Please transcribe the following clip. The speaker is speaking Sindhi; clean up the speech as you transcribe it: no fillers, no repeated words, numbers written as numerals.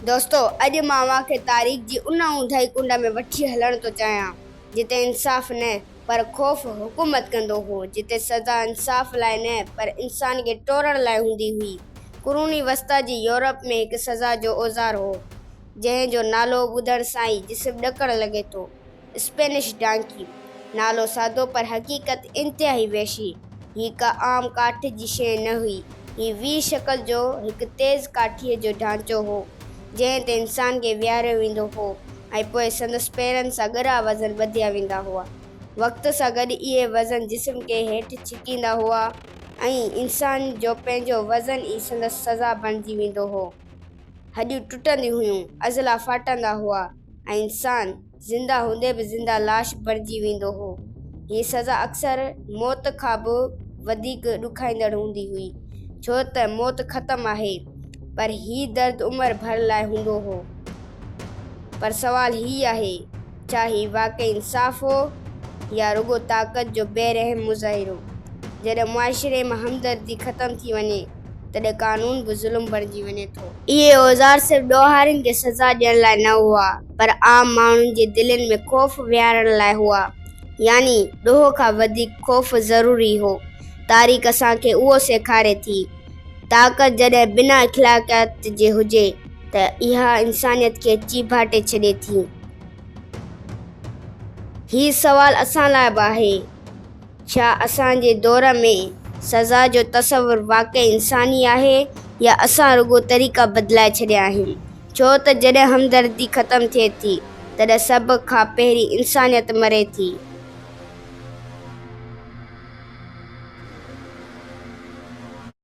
دوستو اڄ مان اوهان کي تاريخ جي ان اونداهي ڪنڊ ۾ وٺي هلڻ ٿو چاهيان، جتي انصاف نه پر خوف حڪومت ڪندو هو، جتي سزا انصاف لاء نه پر انسان کي ٽوڙڻ لاء هوندي هئي. قرون وسطيٰ جي يورپ ۾ هڪ سزا جو اوزار هو، جنهن جو نالو ٻڌڻ سان ئي جسم ڏڪڻ لڳي ٿو. اسپينش ڊانڪي، نالو سادو پر حقيقت انتهائي وحشي. هي ڪا عام ڪاٺ جي شيء نه هئي. هي وي شڪل جو هڪ تيز ڪاٺيء جو ڍانچو هو، جنهن تي انسان کي ويهاريو ويندو هو ۽ پوء سندس پيرن سان ڳرا وزن ٻڌيا ويندا هئا. وقت سان گڏ اهي وزن جسم کي هيٺ ڇڪيندا هئا ۽ انسان جو پنهنجو وزن ئي سندس سزا بڻجي ويندو هو. هڏيون ٽٽنديون هيون، عضلا ڦاٽندا هئا ۽ انسان زنده هوندي به زنده لاش بڻجي ويندو هو. هيء سزا اڪثر موت کان به وڌيڪ ڏکائيندڙ هوندي هئي، ڇو ته موت ختم آهي، پر هي درد عمر ڀر لاء هوندو هو. پر سوال هي آهي، ڇا هي واقعي انصاف هو يا رڳو طاقت جو بي رحم مظاهرو؟ جڏهن معاشري مان همدردي ختم ٿي وڃي، تڏهن قانون به ظلم بڻجي وڃي ٿو. اهي اوزار صرف ڏوهارين کي سزا ڏيڻ لاء نه هئا، پر عام ماڻهن جي دلين ۾ خوف ويهارڻ لاء هئا. يعني ڏوهه کان وڌيڪ خوف ضروري هو. تاريخ اسان کي اهو سيکاري ٿي، طاقت جڏهن بنا اخلاقيات جي هجي ته اها انسانيت کي چيڀاٽي ڇڏي ٿي. هي سوال اسان لاء به آهي. ڇا اسان جي دور ۾ سزا جو تصور واقعي انساني آهي يا اسان رڳو طريقا بدلائي ڇڏيا آهن؟ ڇو ته جڏهن همدردي ختم ٿئي ٿي، تڏهن سڀ کان پهرين انسانيت مري ٿي.